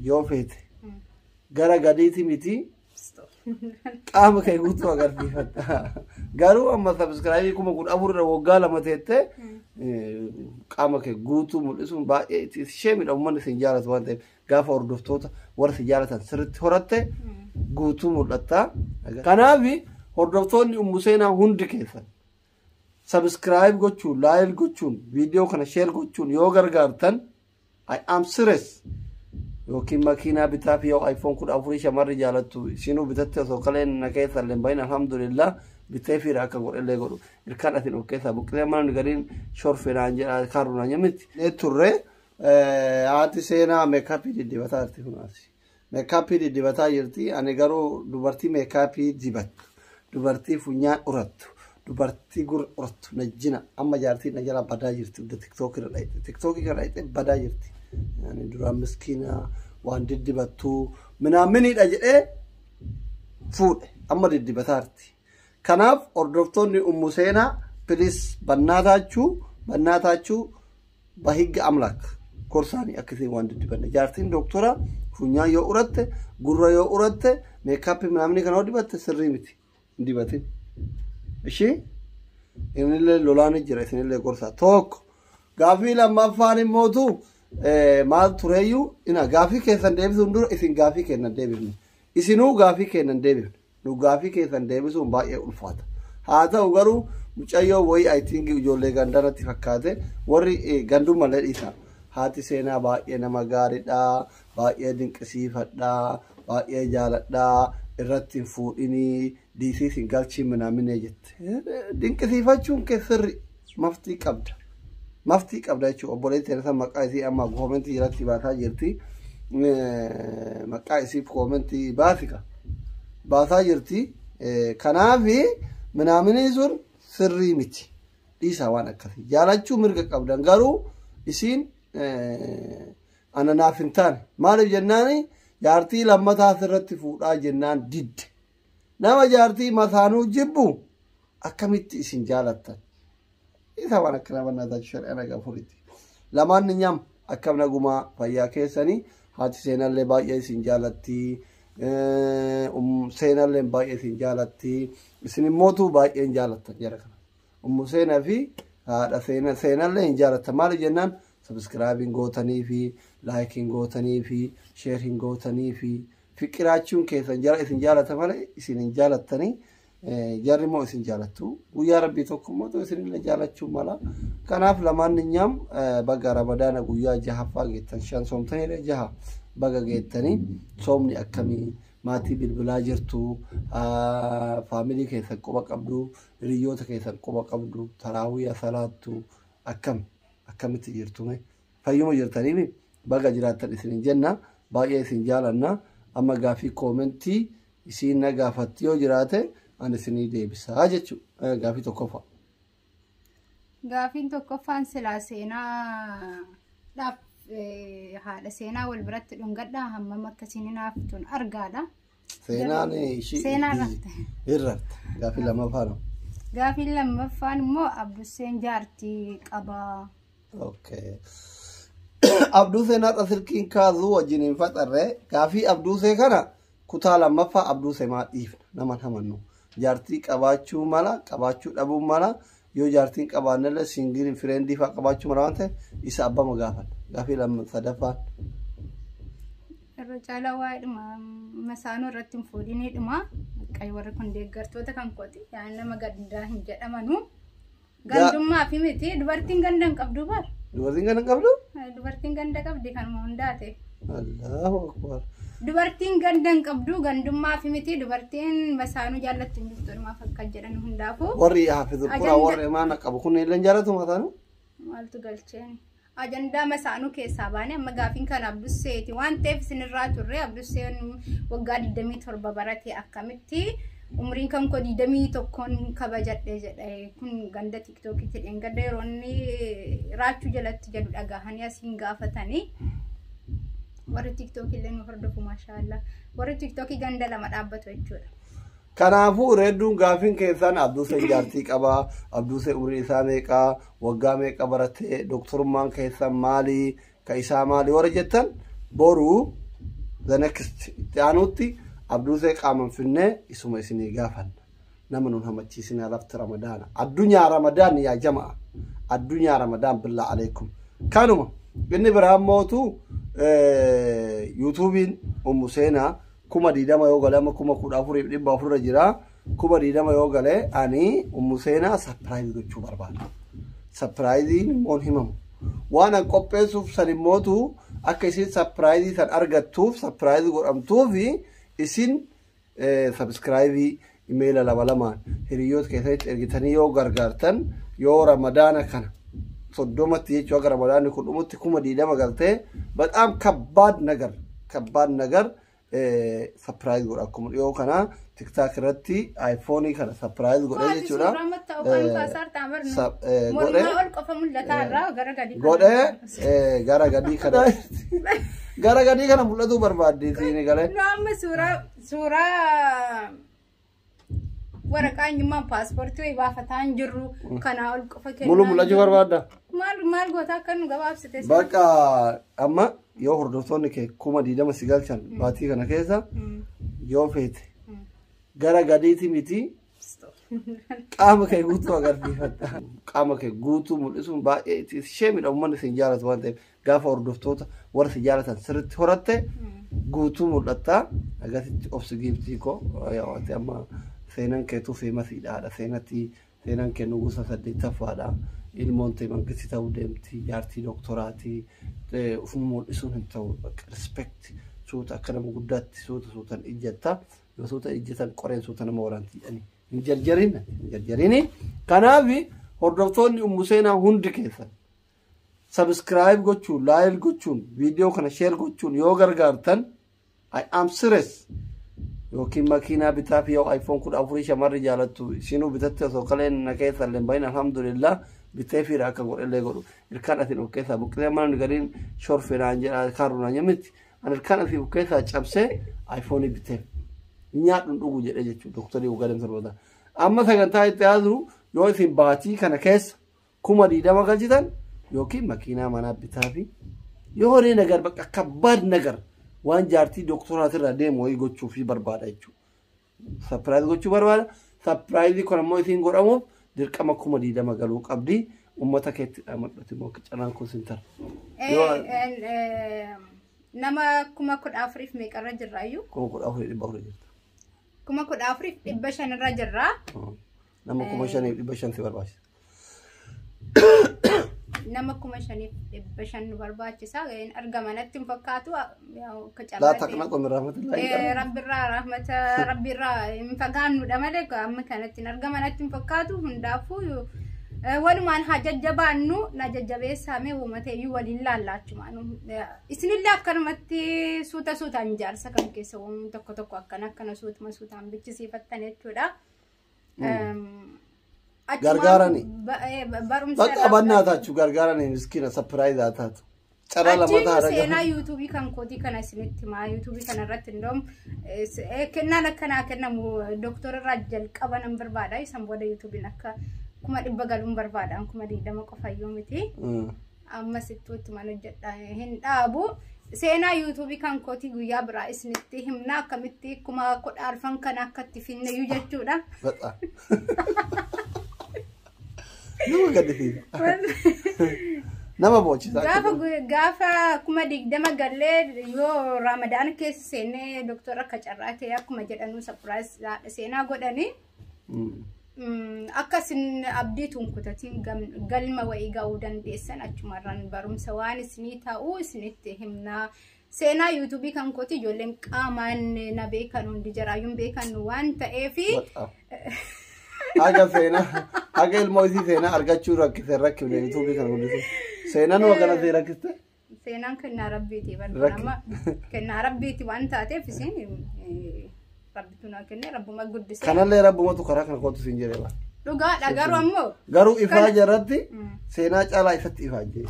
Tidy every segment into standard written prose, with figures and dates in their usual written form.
Yoo feete gara gadiiti miti qaama kee guutuu agarsiifatta. Garuu amma subscribe 14,000 irra waggaa 2 teettee qaama kee guutuu mul'isuun baay'ee ishee miidha. Uummanni isin jaalatu waan ta'eef gaafa hordoftoota warra si jaalatan sirriitti horatte guutuu mul'atta. Kanaaf hordoftoonni Ummu Seenaa hundi keessan subscribe gochuun, like gochuun, viidiyoo kana share gochuun yoo gargaartan, I am serious. Yookiin makiinaa bitaa fi yoo iPhone 14 shamarri jaalattu isinuu bitatte osoo kaleen na keessa illee bahin, alhamdulillah, bitee fiira akka godhellee godhu ilkaan asin of keessaa buqqisee mana gariin shorfe naan jedha kaarru naan jemitti. Turre haati Seenaa makeup diddibataa jirti kunaasi. Makeup diddibataa jirti. Ani garuu dubartii makeup dibattu, dubartii funyaan urattu, dubartii gurra urattu najjina. Amma jaartii na jala badaa jirti. Hunda TikTok irra dhayite, TikTok irra dhayite badaa jirti. Ani duraan miskiina waan diddibattu minaaminiidha jedhee fuudhe, amma diddibataa jirti. Kanaaf hordoftoonni Ummu Seenaa, please, bannaataachuu bannaataachuu bahigga amlaak gorsaanii akkasiin waan diddibanne. Jaartiin doktora funyaan yoo uratte, gurra yoo uratte, makeup minaamini kana yoo dibatte sirrii miti, hin dibatin. Ishii innillee lolaani jira, isinillee gorsaa. Tokko gaafii lammaffaan immootu maal tureeyyuu ina gaafii keessan deebisuun dura isin gaafii kennan deebifne, isinuu gaafii kennan deebifne, nu gaafii keessan deebisuun baay'ee ulfaata. Haa ta'u garuu mucayyoo wayii, I think ijoollee gandaratti fakkaate, warri gandummallee dhiisa. Haati Seenaa baay'ee nama gaariidha, baay'ee dinqisiifadha, baay'ee jaaladha, irratti hin fuudhinii, diisiis hin galchii minaaminee jette. Dinqisiifachuun kee sirri, maftii qabda. Maftii qabda jechuudha. Obboleettii sana maqaa isii amma comment jalatti baasaa jirti. Maqaa isii comment baasika. Baasaa jirti. Kanaafi minaaminii sun sirrii miti. Dhiisaa waan akkasii. Jaalachuu mirga qabdan, garuu isiin ana naaf hin taane. Maaliif jennaani, jaartii lammataa asirratti fuudhaa jennaan didde. Nama jaartii masaanuu jibbu akkamitti isin jaalattan? Isa waan akkana bannaataa shari'a gafuritti. Lamaan nyam akkam nagumaa fayyaa keessanii? Haati Seenallee baay'ee isin jaalatti. Seenallee baay'ee isin jaalatti. Isin immootu baay'ee hin jaalattan jara kana. Ummu Seenaa fi haadha Seenallee hin jaalattan. Maaliif jennaan, subscribe gootanii fi like gootanii fi share gootanii fi fiqiraachuun keessan jara isin jaalata malee isin hin jaalattanii. Jarri immoo isin jaalattu. Guyyaa rabbii tokko immoo isinillee jaalachuu mala. Kanaaf lamaan nyaam baga Ramadaana guyyaa jahaffaa geettan, 5 soomtanii jaha baga geettanii. Soomni akkamii? Maatii bilbilaa jirtu? Family keessan quba qabdu? Hiriyoota keessan quba qabdu? Taraawwiya salaattu? Akkam akkamitti jirtume? Fayyuma jirtanii? Baga jiraattan isin jenna, baay'ee isin jaalanna. Amma gaafii comment isiin na gaafatti yoo jiraate ani isinii deebisaa jechuudha. Gaafii tokkoffaa. Gaafiin tokkoffaan silaa Seenaadhaaf haadha Seenaa wal biratti dhungadhaa hammam akkasiin hinaaftuun argaadha. Seenaan ishii Seenaan rafte. Hin rafte. Gaafii lammaffaan. Gaafiin lammaffaan immoo Abdusseen jaartii qabaa. Okay. Abduuseen har'a silkiin kaasuu wajjin hin faxarre. Gaafii Abduusee kana kutaa lammaffaa Abduusee maa dhiifna, naman hamannu. Jaartii qabaachuu mala, qabaachuu dhabuu mala, yoo jaartiin qabaannellee single friend fa'aa qabaachuu mala waan ta'eef isa abbama gaafanna. Gaafii lama sadaffaan. Irra caalaa waa'eedhuma masaanuu irratti hin fuudhiniidhuma. Warri kun deeggartoota kan kooti. Yaa nama gandaa hin jedhamanu. Gandummaa fi miti, dubartiin ganda hin qabdu bar. Dubartiin ganda hin qabdu? Dubartiin ganda qabdi, kanuma hundaate. Allahu akbar. Dubartiin ganda hin qabdu, gandummaa fi miti, dubartiin masaanuu jaallattu hin jirtu, dhumaaf akka jedhan hundaafuu. Warri haafizul Quraa, warri imaana qabu kun illee jaalatu masaanuu? Maaltu galcheen? Ajandaa masaanuu keessaa baane, amma gaafiin kan Abdusseeti waan ta'eef isinirraa turre. Abdusseen waggaa 27 barate, akkamitti umriin kan koo 21n kabajadhe jedhe. Kun ganda TikTokiitti dheengadda yeroo inni raachuu jalatti jedhu dhagahanii asiin gaafatanii. Warri TikTokii illee nu hordofu, maashaallah. Warri TikTokii ganda lama dhaabbatu jechuudha. Kanaafuu reedduun gaafiin keessan Abduuseen jaartii qabaa, Abduuseen umriin isaa meeqaa, waggaa meeqa baratee, doktorummaan keessan maali, ka isaa maali warra jettan Boruu the next itti aanutti Abduusee qaaman finnee isuma isinii gaafanna. Nama nun hamachiisinaa lafti Ramadaana. Addunyaa Ramadaan yaa jama'a. Addunyaa Ramadaan billaa aleekum. Kanuma inni biraa mootu yuutuubiin Ummu Seenaa 20,000 yoo gale amma 14,400 irra jira. 20,000 yoo gale ani Ummu Seenaa surprise gochuu barbaada. Surpriseiin immoo himamu. Waan an qopheessuuf san immootu akka isin surprise san argattuuf surprise godhamtuuf isin subscribe imeela lama lamaan hiriyoota keessatti ergitanii yoo gargaartan yoo Ramadaana kana 30tti jechuu akka Ramadaanni kun dhumutti 20,000 galtee በጣም ከባድ ነገር ከባድ ነገር surprise godha akkuma dhiyoo kana TikTok irratti iPhone kana surprise godhe jechuudha. Mormaa ol qofa mul'ataa irraa gara gadii. Godhe gara gadii kana gara gadii kana mul'atuu barbaadde siin galee. Nu amma suuraa waraqaa eenyummaa paaspoortii wayii baafataa hin jirru kanaa ol qofa kennaa. Mulu mul'achuu barbaadda. Maal maal goota akka nu gabaabsite? Bakka amma yoo hordoftoonni kee 20,000 si galchan baatii kana keessa yoo feete gara gadiiti miti qaama kee guutuu agarsiifatta. Qaama kee guutuu mul'isuun baay'ee ishee miidha uummanni si jaalatu waan ta'eef gaafa hordoftoota warra si jaalatan sirriitti horatte guutuu mul'atta. Agasitti obsi giiftii koo yaawwate amma seenaan keetuu famousiidhaadha. Seenatti seenaan kee nugusa saddeettaffaadha. Ilmoon ta'e mangisti ta'uu deemti jaartii doktoraati ufuma mul'isuun hin ta'u respect suuta akka nama guddaatti suuta suutan ijjatta yoo suuta ijjatan qoreen suuta nama waraanti jedhanii hin jarjarin hin jarjarini. Kanaaf hordoftoonni Ummu Seenaa hundi keessan subscribe gochuun like gochuun viidiyoo kana share gochuun yoo gargaartan I am serious. Yookiin makiinaa bitaa fi yoo iPhone 14 shamarri jaalattu isinuu bitatte osoo kaleen na keessa illee bahin alhamdulillah bitee fiira akka godhellee godhu ilkaan atiin of keessaa buqqisee mana gadiin shorfee naan jedha kaaruu naan jemitti ani ilkaan asii of keessaa cabsee iPhone bitee nyaadhu dhugu jedhe jechuudha doktorii waggaa deemsa booda. Amma sagantaa itti aansu yoo isin baatii kana keessa 20,000 galchitan yookiin makiinaa manaa bitaa fi yoo horii nagar bakka ከባድ ነገር waan jaartii doktoraatirraa deemu wayii gochuu fi barbaada jechuudha. Surprise gochuu barbaada. Surprise kun ammoo isiin godhamuuf dirqama 20,000 galuu qabdi. Uummata keetti dhaamadhati immoo carraan kun sin tara. Nama 14,000 meeqarra jirraayyuu? 14,400 jirta. 14,500 irra jirra. Nama 5,500 si barbaachisa. Nama 5,500 nu barbaachisa. Argama natti hin fakkaatu akka لا تقنطوا من رحمة الله. Rabbirraa rahmata rabbirraa hin fagaannudha malee amma kanatti hin argama natti hin fakkaatu. Hundaafuu walumaan haa jajjabaannu na jajjabeessaame uummata iyyuu waliin laallaachuma. Isinillee akkanumatti suuta suutaan ijaarsa kan keessa uumamu tokko tokko akkana akkana suutuma suutaan bichisiifattan jechuudha. Gargaarani. Barumsa Bakka bannaatachu gargaarani miskiina surprise haa taatu. Carraa lammataa Achiin seenaa haadha. yuutuubii kan kootii kana isinitti himaa. Yuutuubii kana irratti indoom kennaan akkanaa kennamu doktora irraa jalqaba nan barbaada. Isan booda yuutuubiin akka 100,000 galuun barbaada. 20,000 qofayyuu miti. Amma sittuutti mana hojjedha hin dhaabu. Seenaa yuutuubii kan kootii guyyaa biraa isinitti himna akkamitti 14,000 kana akka itti finneyyuu jechuudha. በጣም Nama gaddisiisa. Nama boonchisa. Gaafa 20,000 gallee yoo Ramadaan keessa seennee doktora akka carraa ta'e akkuma jedhanu surprise haadha seenaa godhanii akka isin abdii tunkutatiin galma wayii ga'uu dandeessan achumarraan barumsa waan isinii ta'uu isinitti himnaa. Seenaa yuutuubii kan kooti ijoolleen qaamaan na beekan hundi jaraayyuun beekan waan ta'eefi. Haga seenaa haga ilmoo isii seenaa argachuu rakkise rakkifne yuutuubii kana guddisu. Seenaan waa kana see rakkiste? Seenaan kennaa rabbiiti barbaadama. Kennaa rabbiiti waan taateef isin rabbitu naa kenne rabbuma guddise. Kanallee rabbumatu karaa kana kootu siin jedhee bara. Dhugaadha garuu ammoo. Garuu ifaa jarratti seenaa caalaa isatti ifaajje.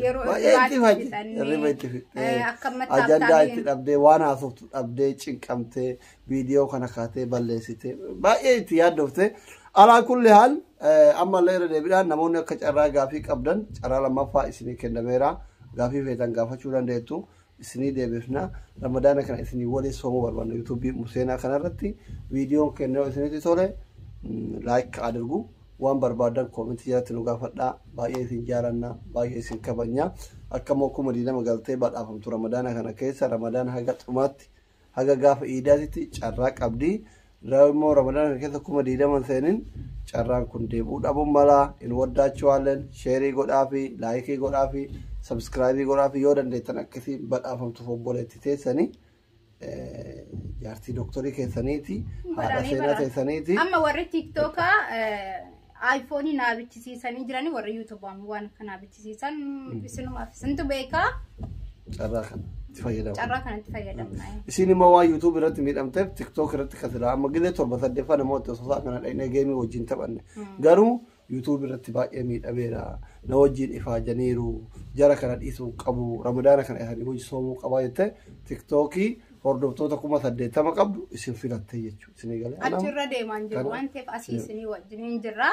Yeroo Baay'ee itti ifaajje. Hirriba itti fixxee. Akka Ajandaa itti dhabdee waan haasoftu dhabdee cinqamtee viidiyoo kana kaatee balleessitee baay'ee itti yaaddofte. Alaa kulli haal ammallee irra deebiidhaan namoonni akka carraa gaafii qabdan carraa lammaffaa isinii kennameera. Gaafii feetan gaafachuu dandeettu. Isinii deebifna. Ramadaana kana isinii waliin soomuu barbaanna. Yuutuubii Museenaa kanarratti viidiyoon keenya yoo isinitti tole like adirgu, waan barbaadan koomentii jalatti nu gaafadhaa. Baay'ee isin jaalanna, baay'ee isin kabajna. Akka immoo 20,000 galtee badhaafamtu Ramadaana kana keessa, Ramadaana haga dhumaatti, haga gaafa iidaatitti carraa qabdi. Immoo Ramadaana kana keessa 20,000 seenin carraan kun deebi'uu dhabuun mala. In waddaachuwaalleen share godhaafi, like godhaafi, subscribe godhaafi yoo dandeettan, akkasii badhaafamtuuf obboleetti teessanii, jaartii dooktorii keessaniiti, haadha Badhaanii seenaa badhaa. teessaniiti. Amma warri TikTokaa iPhone naa bichisiisanii jiranii, warri YouTubeaan waan kana bichisiisan isinumaaf isintu beekaa. Carraa kana itti fayyadamu. Carraa kanatti fayyadamna. Isin immoo waan YouTube irratti miidhamteef TikTok irratti kasila amma gilee torba saddeeffaa namoota osoo isaa kana dhaqnee game wajjin taphanne. Garuu YouTube irratti baay'ee miidhameera. Na wajjin ifaajaniiru. Jara kana dhiisuu qabu. Ramadaana kana isaanii hojii soomuu qabaa jettee TikTokii hordoftoota 80,000 qabdu isin filattee jechuudha. Isin galee. Achirra deemaan jiru waan ta'eef asii isinii wajjiniin jirra.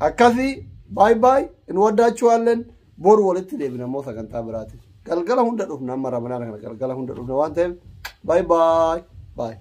Akkasii, baay baay, in waddaachuwaalleen boru walitti deebina immoo sagantaa biraatiin. Galgala hunda dhufna, amma Ramadaana kana galgala hunda dhufna waan ta'eef, baay baay baay.